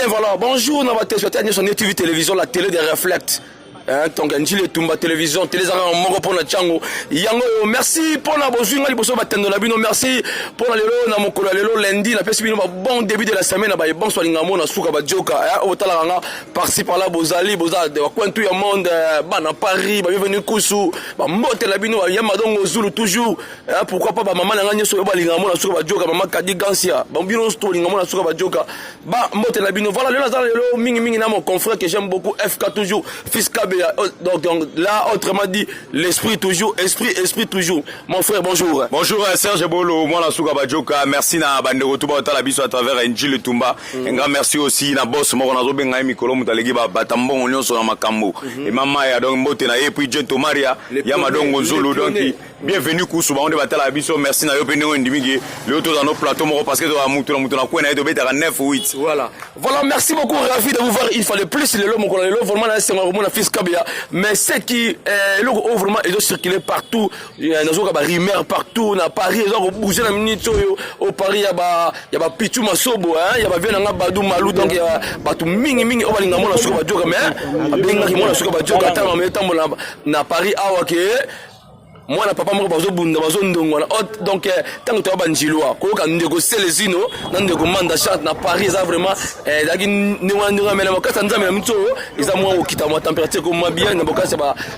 Très bien, voilà. Bonjour, na ba téléspectateurs nyonso Net TV Télévision, la télé des reflects. Hein, donc Njili Etumba Télévision, télé zaka moko pona chango. Yango yo, merci pona bozwi nga liboso batendo na bino, merci pona lelo na mokolo ya lelo lundi, na pesi bino ba bon début de la semaine na ba bon solinga mona suka ba joka, hein, otala nga par-ci par-là bozali, boza de coin tout ya monde, bana Paris, ba bienvenue kusu, ba mbote na bino, ba yama dongo Zulu toujours. Hein, pourquoi pas ba mama na nga nyonso oyo balinga mona suka ba joka, mama Kadi Gansia, ba bino nyonso tolinga mona suka ba joka. Ba mbote na bino. Voilà, lelo naza lelo mingi mingi na mon confrère que j'aime beaucoup, FK toujours, fils Kabeya. Donc là, autrement dit, l'esprit toujours, esprit, esprit toujours. Mon frère, bonjour. Bonjour Serge Bolo, mwana suka bajoka. Merci na bandeko tout baotala biso à travers Njili Tumba. Un grand merci aussi na boss moko nazobenga ye mikolo, moto aleki batambongo nyonso na makambo. Et mama ya donc mbote na ye, puis Gento Maria ya Madongo Zulu, donc bienvenue kusu bango nde batala biso. Merci na yo mpe ndenge ondimiki lelo toza no plateau moko, parce que toza mutu na mutu na kwe na ye, tobetaka 9 8. Voilà. Voilà, merci beaucoup, ravi de vous voir une fois de plus. Le mon le vraiment, c'est vraiment fils Kabia. Mais ce qui, le vraiment, ils ont circulé partout. Il y a des rumeurs partout, na Paris, ils ont bougé la minute au Paris, il y a ba Pichu Masobo, hein, il y a ba Vienanga Badou Malou, donc il y a ba tout mingi mingi, oyo balinga mona suka ba joka, mais, abenga ki mona suka ba joka, attends, mais tambo na Paris, awa ke, mwana papa moko bazobunda, bazondongwana. Donc ntango toya banjilwa koyoka ndeko Selezino na ndeko Manda Chante na Paris, eza vraiment ezalaki ndenge wana, ndenge amena makasi ya Nzambe na miti oyo eza mwa kokita mwa température komwa bien na bokasi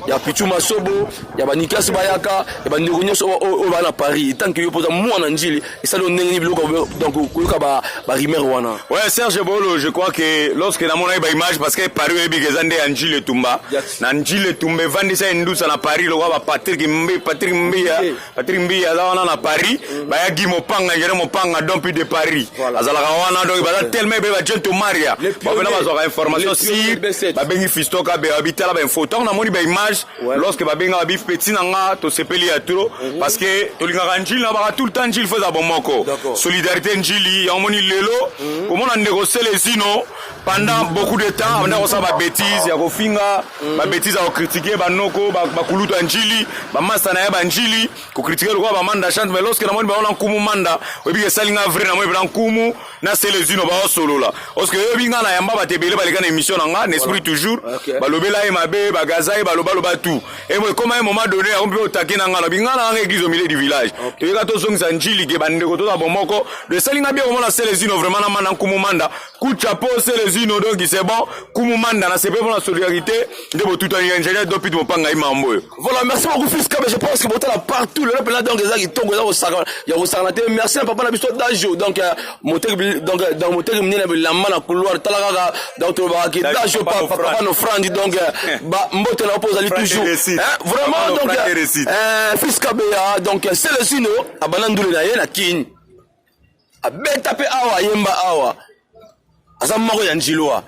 ya Pichu Masobo, ya banikasi bayaka, ya bandeko nyonso oyo baa na Paris. Tant que yo mpoza mwana Njili, esali ndenge nini biloko, donc koyoka barumeur wana? Ouais, Serge Bolo, je crois que lorsque namonaki baimage, parce que Paris oyebi ke eza nde ya Njili Etumba, na Njili Etumba evandisa endusa na Paris lokwa ba Patrick Mbi, Patrick Mbiya, Patrick Mbiya aza wana na Paris, bayaki Mopanga, ingénieur Mopanga dompi de Paris azalaka wana. Donc baza tellement ebele, bagento Maria bapena bazwaka information sur babengi Fiston Kabe, babitala bainfo. Ntango namoni baimage, lorsque babenga babi petit na nga, tosepeli ya trop, parce que tolingaka Njili na baka tout le temps. Njili faut eza bomoko, solidarité Njili. Yango moni lelo komona ndeko Selezino, pendant beaucoup de temps abanda kosala babêtise ya kofinga, babêtise ya kocritiquer banoko, bakulutu ya Njili, bamasta na ye banjili, kocritiquer lokola bamanda chante. Mais lorsque namoni bango na nkumu Manda, oyebi esali nga vrai. Namoni mpena nkumu na Selezino baosolola, parce que oyebi nga na yamba bato ebele baleka na émission na nga na esprit toujours, balobela ye mabe, bagaza ye, balobaloba tout. Ekoma ye moment donné yango mpe otake na nga, lobi nga na nga église au milieu du village, toyeka tozongisa Njili ke bandeko toza bomoko. Do esali nga bien komona Selezino vraiment na Manda, nkumu Manda, coup de chapeau Selezino. Donc c'est bon, nkumu Manda na sepe mpona solidarité nde botutani ingénieur dopite mopanga ye mambo oyo. Voilà, merci beaucoup fils Kabe. Je pense que botala partout lelo mpena, donc eza kitoko, eza kosaka ya kosakana te. Merci na papa na biso Dajo, donc moteki, donc moteki monene bilamba na couloir. Tala kaka, donc tolobaka Dajo, papa no frandi, donc ba mbote na mpo ozali toujours vraiment. Donc fils Kabeya, donc Selesino abanda ndule na ye na Kini, abeta mpe awa, ayemba awa, aza moko ya Njilwa.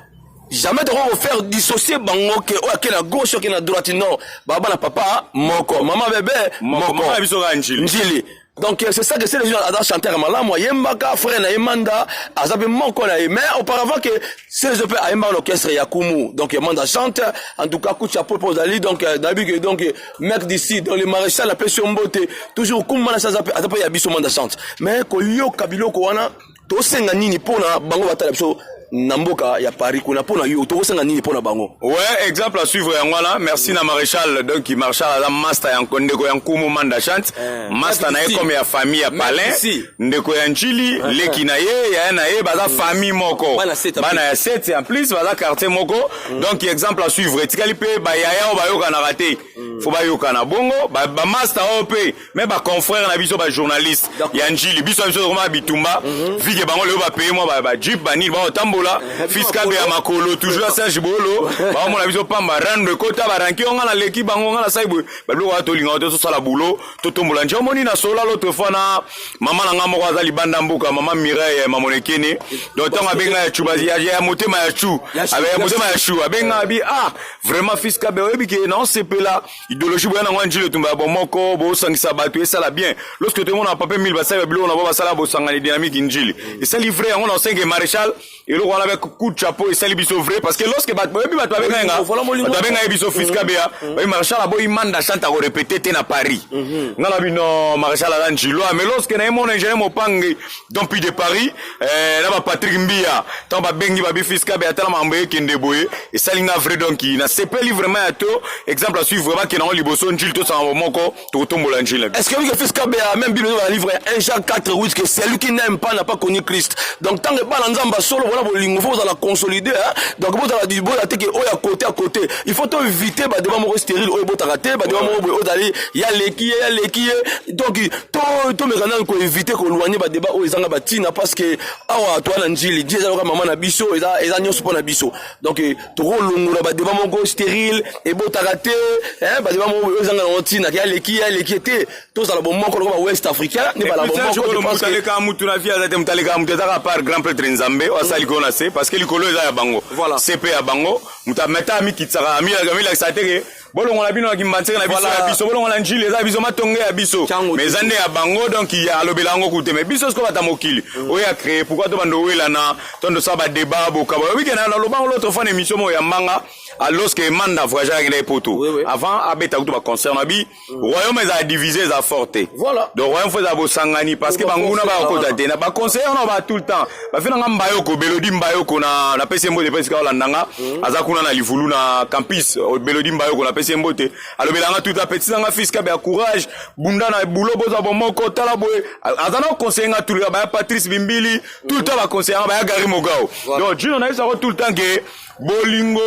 Jamais tokoki kofaire dissocier bango ke oyo ake na gauche, oke na droite. Non, baba na papa moko, mama bebe moko. Biso kaka Njili. Njili. Donc c'est ça que c'est les gens, aza chanteur malamu, ayembaka, frère na ye Manda aza mpe moko na ye. Mais auparavant que Celezino mpe ayembaka na orchestre ya Kumu, donc Manda chante. En tout cas, coup de chapeau mpo ozali. Donc nayebi ke donc mec d'ici, donc le maréchal apesi yo mbote toujours. Kumu Manda aza mpe ya biso Manda chante. Mais koyoka biloko wana, tosenga nini mpona bango batala biso na mboka ya Paris kuna? Mpona yo, tokosenga nini mpona bango? Ouais, exemple à suivre yango wana. Merci na maréchal. Donc maréchal aza master ya ndeko ya nkumu Manda chante, master na ye comme ya famille ya Palin, ndeko ya Njili, leki na ye, yaya na ye, baza famille moko, bana ya 7, en plus baza quartier moko. Donc exemple à suivre. Etikali mpe bayaya oyo bayokanaka te, faut bayokana bongo, bamaster oyo mpe me baconfrère na biso, bajournaliste ya Njili. Biso na biso tokoma bitumba vike bango lelo bapaye mwa bajeep banini, baotambola fiskabe ya makolo toujours. Serge Bolo, baomona biso pamba rando ekota baranki oyo nga naleki bango, nga nasali boye. Babiloko wana tolingaka te, tosala bulo, totombola nje. Omoni na sola l'autre fois na mama na nga moko aza libanda mboka, mama Mireille Mamonekene. Donc ntango abenga ya chu ya motema ya chu ya motema ya chu, abenga abi: "Ah, vraiment fiskabe, oyebi ke naosepela idéologie boya nango ya Njili Etumba ya bomoko, bosangisa bato, esala bien." Lorsque tomona papa Mile basali babiloko na bo basala bosangani, dynamique Njili esali vrai. Yango na osenge maréchal eloko. wana be coup de chapeau, esali biso vrai, parce que lorsque bato boyebi, bato babenga nga, bato babenga ye biso Fils Kabeya, bayebi Maréchal aboyi Manda Chante akorépéter te na Paris. Nga na bino, Maréchal aza njiloa, mais lorsque na ye mona ingénieur Mopange dompi de Paris, na baPatrick Mbia, ntango babengi babi Fils Kabeya, tala makambo ekende boye, esali nga vrai. Donc nasepeli vraiment ya to exemple à suivre, bakende yango liboso. Njili, tosanga moko, tokotombola njili. Est-ce que oui, que Fils Kabeya, même Bible dans le livre 1 Jean 4 8, que celui qui n'aime pas n'a pas connu Christ? Donc tant que bana Nzambe solo, voilà, bolingo faut la consolider, hein. Donc bozala di bola te ke oyo à côté à côté. Il faut éviter ba débat moko stérile oyo botaka te, ba débat moko boye ozali ya leki ye, ya leki ye. Donc to mekana ko éviter ko éloigner ba débat oyo ezanga batina, parce que awa toa na Njili, Dieu eza loka mama na biso, eza nyonso mpo na biso. Donc tokolongola ba débat moko stérile ebotaka te, hein, ba débat moko oyo ezanga nango ntina, ke ya leki ye, ya leki ye te. Tozala bomoko lokola ba West Africain nde bala bomoko, je pense que Aleka mutu na vie aza te, mutu aleka mutu ezaka par grand prêtre Nzambe oyo asali likolo na se, parce que likolo eza ya bango. Se mpe ya bango. Mutu ameta amikitisaka, amilakisaka te ke bolongola bino na kimbanseke na biso ya biso, bolongola Njili eza ya biso, Matonge ya biso, mais eza nde ya bango. Donc alobela yango kute, mais biso sikoyo bata mokili oyo ya créé, pourquoi to bando owelana, to ndosala badébat bokaba? Oyebi ke nalobango l'autre fois na émission moko ya mbanga, lorsque Manda voyage akenda epoto, avant abeta kutu baconcert na bi, royaume ezala divisé, eza fort te. Donc royaume faut ezala bosangani, parce que banguna bakokota te. Na baconseiller wana ba tout le temps bafi nanga Mbayoko, Belodi Mbayoko, na napesi ye mbote mpe esika olanda nga, aza kuna na Livulu na campus. Belodi Mbayoko, napesi ye mbote, alobelanga tout apeti nanga: "Fils Kabe ya courage, bunda na bulo, boza bomoko, tala boye." Aza na conseiller nga tout le temps, baya Patrice Bimbili, tout le temps baconseiller nga, baya Gary Mogao. Donc Jino nayebisako tout le temps ke bolingo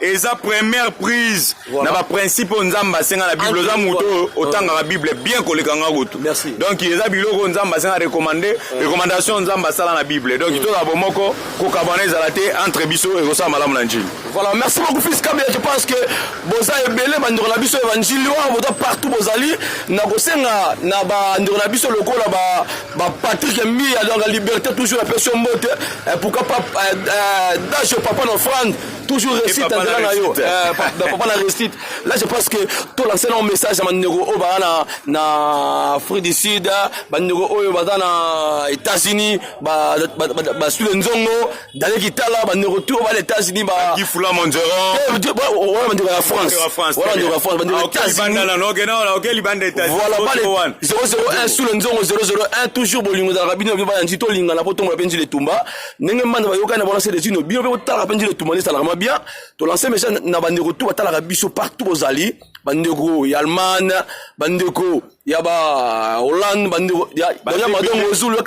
eza première prise na baprincipe oyo Nzambe asenga na Bible. Oza moto oyo otangaka Bible bien koleka nga kutu. Donc eza biloko oyo Nzambe asenga, recommande, recommandation Nzambe asala na Bible. Donc tozala bomoko, kokabwana ezala te entre biso, ekosala malamu na Njili. Voilà, merci beaucoup Fils Kabila. Je pense que boza ebele, bandeko na biso évangile wana, boza partout bozali. Na kosenga na bandeko na biso lokola ba, ba Patrick Mbia, donc la liberté toujours, la pression mbote. Pourquoi pas Dajo papa na offrande, toujours réussite nzela na yo, papa na réussite. Là, je pense que to lancer un message à bandeko oyo baza na Afrique du Sud, bandeko oyo baza na États-Unis, basule nzongo Daniel Kitala, bandeko tout oyo baza na États-Unis, ba Gifula Monzeron. Wana bandeko ya France, wana bandeko ya France, bandeko ya États-Unis. Voilà, bale 001 sous le nzongo 001, toujours bolingo ezalaka bino bino bana nti tolingana mpo tombola mpe Njili etumba ndenge mbanda bayokani na bona se desino bino mpe botalaka mpe Njili etumba nde esalaka ma bien. Tolance message na bandeko tu batalaka biso partout bozali, bandeko ya Allemagne, bandeko ya ba Hollande, bandeko ya Madongo Zulu.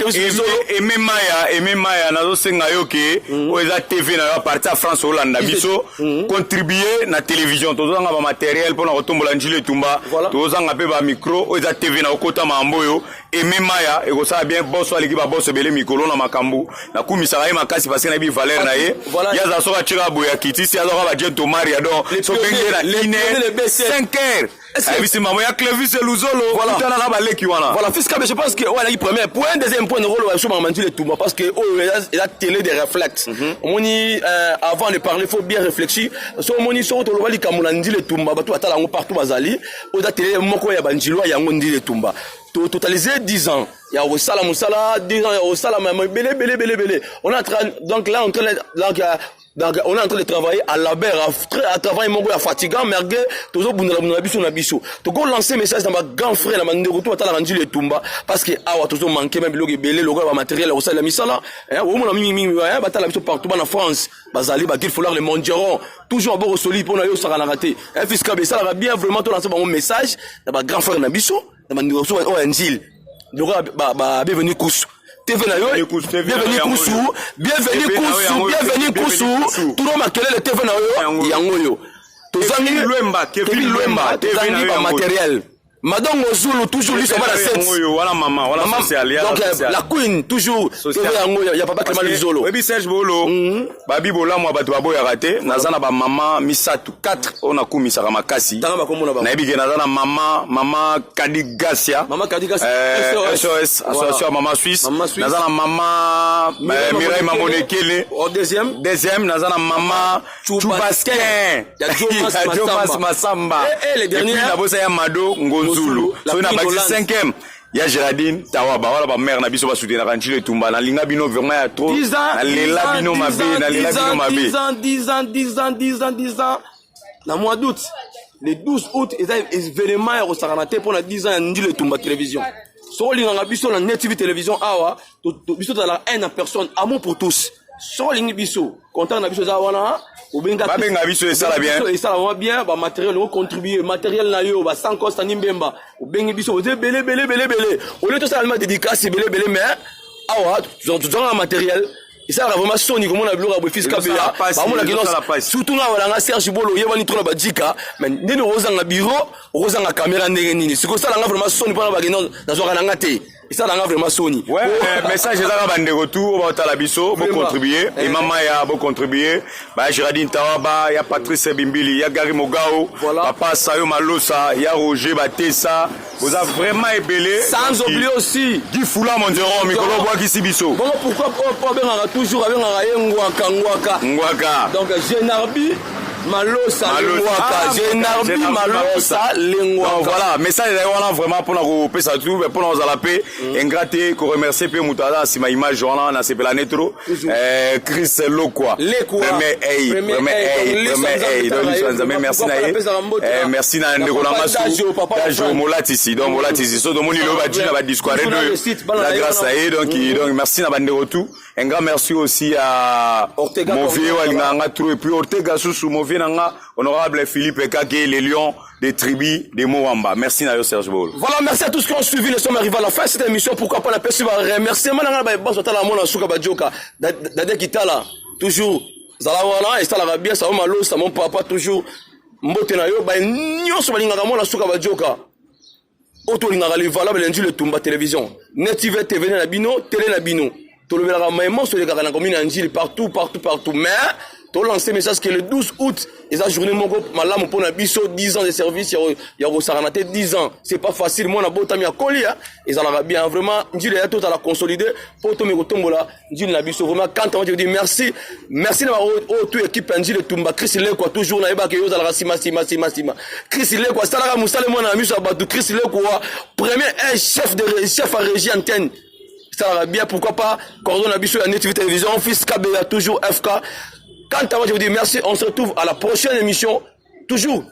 Eme Maya, Eme Maya, nazosenga yo ke oyo eza TV na yo, à partir ya France olanda biso, contribue na télévision. Tozozanga bamatériel mpona kotombola Njili etumba, tozozanga mpe bamicro. Oyo eza TV na okota makambo oyo, Eme Maya, ekosala bien. Boso aleki baboso ebele mikolo na makambo, nakumisaka ye makasi parce que nayebi valeur na ye. Ye azala soki atiaka boye, akitisi, azwaka bajento maria. Donc so benge na 1 heure, 5 heures, ayebisi mamo ya Clevis Luzolo, kutana na baleki wana. Voilà, Fils Kabe, je pense que oyo alaki premier point, deuxième point rôle ya makambo Njili etumba, parce que oyo eza télé de réflexe. Omoni, avant de parler, faut bien réfléchir. So omoni soko toloba likambo na Njili etumba, bato batala yango partout bazali. Oyo eza télé moko ya banjilwa yango Njili etumba. Totaliser 10 ans ya kosala mosala, 10 ans ya kosala ebele ebele ebele ebele. On est en train donc là en train donc on est en train de travailler à la berre, à travailler moko ya fatigant, malgré tozobundela bundela biso na biso. Tokolancer message na bagrand frère, na bandeko to batalaka Njili etumba, parce que awa tozomanke même biloko ebele lokola bamatériel ya kosalela misala. Omona mingimingi batala biso partout, bana France bazali, bagil folar le mongeron, toujours maboko solide mpona yo osakanaka te. Fils Kabe, esalaka bien vraiment. Tolancer bango message na bagrand frère na biso, na bandeko so oyo ya Njili lokola ba Bienvenu Kusu, TV na yo, Bienvenu Kusu, Bienvenu Kusu, Bienvenu Kusu, turo makelele, TV na yo yango oyo. Tozangi Kevin Lwemba, tozangi bamatériel. Madongo Zulu, toujours lui, bana 7 wana mama wana social. Donc la queen, toujours TV yango ya papa Clément Luzolo. Oyebi Serge Bolo, babi bolamu ya bato baboyaka te. Naza na bamama misato, 4 oyo nakumisaka makasi. Nayebi ke naza na mama Kadi Gasia. Mama Kadi Gasia. SOS, association ya mama suisse. Naza na mama Mireille Mamonekele. Deuxième. Deuxième, naza na mama Chubaskin ya Jomas Masamba. Et puis nabosa ya Mado Ngonzulu, soki na bakisi cinquième. Ya Géraldine Tawaba, wana bamare na biso basoutenaka Njili Etumba. Nalinga bino vraiment ya trop. 10 ans, Nalela bino mabe, nalela bino mabe. 10 ans, 10 ans, 10 ans, 10 ans, 10 ans. Na mois d'août, le 12 août, eza événement ya kosakana te mpona 10 ans ya Ndilo Etumba Télévision. Soki olingaka biso na Net TV Télévision awa, biso tozalaka un na personne, amour pour tous. Soki olingi biso, contact na biso eza wana, obenga. Babenga biso, esala bien. Esala vraiment bien. Bamatériel ocontribue, matériel na yo, basan Costa ni Mbemba, obengi biso. Oza ebele, ebele, ebele, ebele. Olie tosala lima dédicace ebele, ebele, mais awa tozwanga matériel. Esalaka vraiment soni komona biloko ya boye, fils Kabeya. Bamonaki surtout nga walanga Serge Bolo, oyebani trop na bajika, mais ndeni okozanga bureau, okozanga caméra, ndenge nini? Sikoyo osalanga vraiment soni mpona bakende, nazwaka nanga te, esalanga vraiment soni. Ouais, message ezaka bandeko tu oyo baotala biso, bocontribue. Emama ya bocontribue, baya Géraldine Tawaba, ya Patrice Bimbili, ya Gary Mogao, papa Sayo Malosa, ya Roger Batesa, boza vraiment ebele. Sans oublier aussi Guy Fula Monzero, mikolo obwakisi biso. Bongo pourquoi po abengaka toujours, abengaka ye Ngwaka, Ngwaka? Ngwaka. Donc Genarbi Malosa Lengwaka, Genarbi Malosa Lengwaka. Voilà, message ezali wana vraiment mpona kopesa tu, mpona kozala mpe ingrat te, koremercier mpe moto aza na nsima image wana. Nasepela ne trop, Chris Lokwa, premier ei, premier ei, premier ei. Donc liso ya Nzambe, merci na ye. Merci na ndeko na nga su Dajo Molatisi. Donc Molatisi so tomoni lelo baji na badiscoire la grâce à ye. Donc merci na bandeko tout. Un grand merci aussi à mon vieux alingaka nga trop, et puis Ortega susu, mon vieux na nga honorable Philippe Kake, les lions des tribus de Moamba. Merci na yo, Serge Bol. Voilà, merci à tous qui ont suivi. Nous sommes arrivés à la fin de cette émission. Pourquoi pas la personne va remercier maintenant ba boss tala mona suka ba joka. Dade Kitala toujours zala wana esalaka bien, ça malosa, mon papa, toujours mbote na yo. Ba nyonso balingaka mona suka ba joka. Oyo tolingaka le valable Ndjili Etumba Télévision. Net TV TV na bino, télé na bino. Tolobelaka mayemo solekaka na commune ya Ndjili, partout, partout, partout. Mais tolance message que le 12 août eza journée moko malamu mpona biso, 10 ans de service ya kosakana te. 10 ans, c'est pas facile. Mwana botami akoli, ezalaka bien vraiment. Ndjili eya tozala consolidé mpo tomi kotombola Ndjili na biso vraiment. Quant à moi, je dis merci, merci na oyo tout équipe ya Ndjili Etumba. Chris Lekwa, toujours nayebaka yo ozalaka nsima, nsima, nsima, nsima. Chris Lekwa asalaka mosala mwana na miso ya bato. Chris Lekwa, premier un chef de chef à régie antenne, esalaka bien. Pourquoi pas cordon na biso ya Net TV Télévision, fils Kabeya, toujours FK. Quant à moi, je vous dis merci. On se retrouve à la prochaine émission, toujours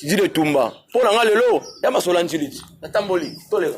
Ndjili Etumba. Mpo na nga lelo ya masolo ya Njili, natamboli toleka.